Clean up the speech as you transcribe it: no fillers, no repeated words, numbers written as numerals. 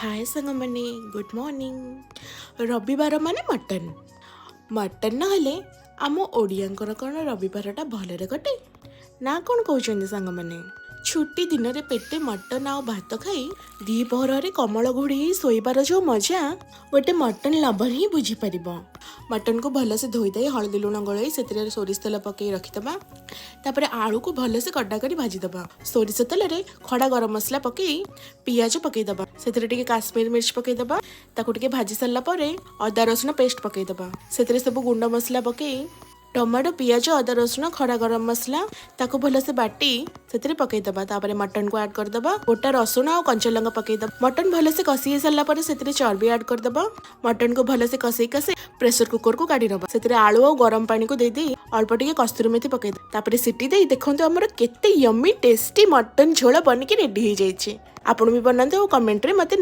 ହାଏ ସାଙ୍ଗମାନେ, good morning. ରବିବାର ମାନେ ମଟନ୍। ମଟନ୍ ନହେଲେ ଆମ ଓଡ଼ିଆଙ୍କର କ'ଣ ରବିବାରଟା ଭଲରେ କଟେ ନା କ'ଣ କହୁଛନ୍ତି ସାଙ୍ଗମାନେ? ଛୁଟି ଦିନରେ ପେଟେ ମଟନ୍ ଆଉ ଭାତ ଖାଇ ଦ୍ୱିପହରରେ କମଳ ଘୋଡ଼ି ହେଇ ଶୋଇବାର ଯେଉଁ ମଜା, ଗୋଟେ ମଟନ୍ ଲଭର ହିଁ ବୁଝିପାରିବ। ମଟନ୍କୁ ଭଲସେ ଧୋଇଦେଇ, ହଳଦୀ ଲୁଣ ଗୋଳେଇ, ସେଥିରେ ସୋରିଷ ତେଲ ପକାଇ ରଖିଦେବା। ତାପରେ ଆଳୁକୁ ଭଲସେ କଟା କରି ଭାଜିଦେବା। ସୋରିଷ ତେଲରେ ଖଡ଼ା ଗରମ ମସଲା ପକାଇ ପିଆଜ ପକାଇଦେବା। ସେଥିରେ ଟିକେ କାଶ୍ମୀର ମିର୍ଚ ପକାଇଦେବା। ତାକୁ ଟିକେ ଭାଜି ସାରିଲା ପରେ ଅଦା ରସୁଣ ପେଷ୍ଟ ପକାଇଦେବା। ସେଥିରେ ସବୁ ଗୁଣ୍ଡ ମସଲା ପକାଇ, ଟମାଟୋ, ପିଆଜ, ଅଦା ରସୁଣ, ଖଡ଼ା ଗରମ ମସଲା, ତାକୁ ଭଲସେ ବାଟି ସେଥିରେ ପକାଇଦେବା। ତାପରେ ମଟନକୁ ଆଡ୍ କରିଦେବା। ଗୋଟା ରସୁଣ ଆଉ କଞ୍ଚା ଲଙ୍କା ପକାଇଦେବା। ମଟନ ଭଲସେ କଷି ହେଇସାରିଲା ପରେ ସେଥିରେ ଚର୍ବି ଆଡ୍ କରିଦେବା। ମଟନକୁ ଭଲସେ କଷେଇ କଷେଇ ପ୍ରେସର କୁକରକୁ କାଢ଼ି ନେବା। ସେଥିରେ ଆଳୁ ଆଉ ଗରମ ପାଣିକୁ ଦେଇଦେଇ ଅଳ୍ପ ଟିକେ କସ୍ତୁରୀ ମେଥି ପକାଇଦେବା। ତାପରେ ସିଟି ଦେଇ ଦେଖନ୍ତୁ, ଆମର କେତେ ୟମି ଟେଷ୍ଟି ମଟନ ଝୋଳ ବନିକି ରେଡି ହେଇଯାଇଛି। ଆପଣ ବି ବନାନ୍ତୁ ଆଉ କମେଣ୍ଟରେ ମୋତେ